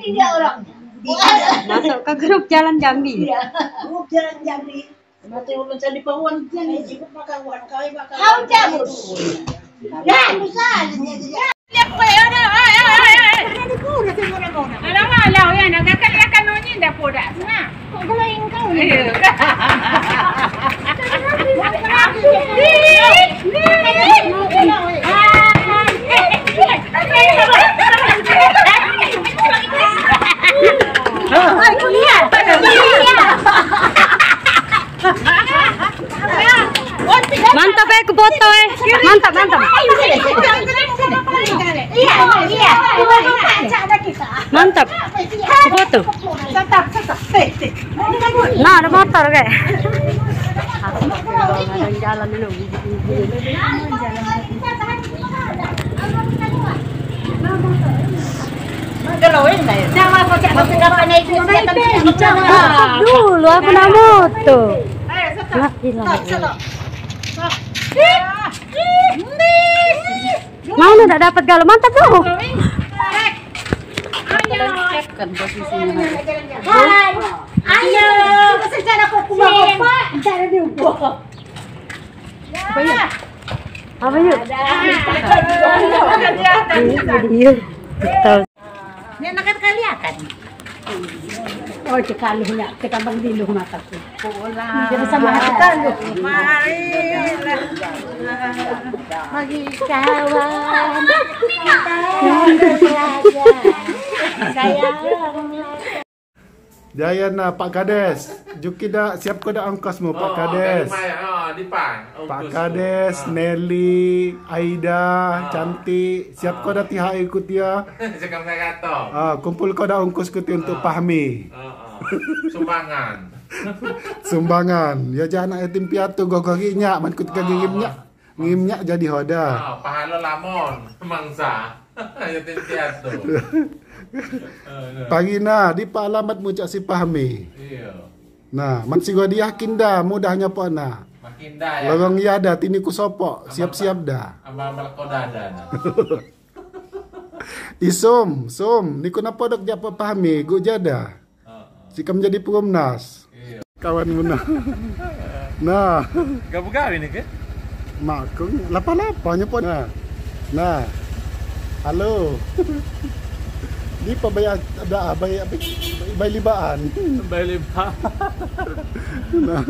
Ini dia orangnya. Masuk ke grup Jalan Jambi. Iya. Grup Jalan Jambi. Mati ulun jadi pawan tiang jibuk makawan kai makawan. Kau jabus. Ya, bisa. Mantap ya, foto eh. Mantap, mantap. Mantap. Foto. Nah, ada motor kayak. Jalan dulu. Dulu aku nak motor. Mana tak dapat galau, mantap tuh. Hai, ayo. Apa yuk? Betul. Ini anak kalian. Oh, cekaluhnya, cekambang diluh mataku. Jadi sama hati kaluh. Marilah bagi kawan kita belajar. Sayang. Jayana Pak Kades, Juki dah siap kau dah ongkosmu Pak Kades. Pak Kades, Nelly, Aida, Cantik, siap kau dah tihak ikut dia. Kumpul kau dah ongkos kuti untuk Fahmi. Sumbangan. Sumbangan. Ya jangan anak yatim piatu gogogi nyak, man kut kagingimnya. Ngimnya jadi hoda. Pahala lamon mangsa yatim piatu. Pagi nah, di pak alamat mucak si Fahmi. Iya. Nah, man si gua diyakin dah mudahnya pak nah. Makin dah ya. Lorong ya dah tini ku sopok, siap-siap dah. Amal-amal kodada. Isum, sum, niku napa dok japa Fahmi, gu jada. Sikam jadi pengumnas. Iya. Kawan muna. Nah, gabu-gabu ini ke? Makung lapa-lapanya pun. Nah. Nah. Halo. Di pa bay ada bay bay libaan. Bay libaan. Nah.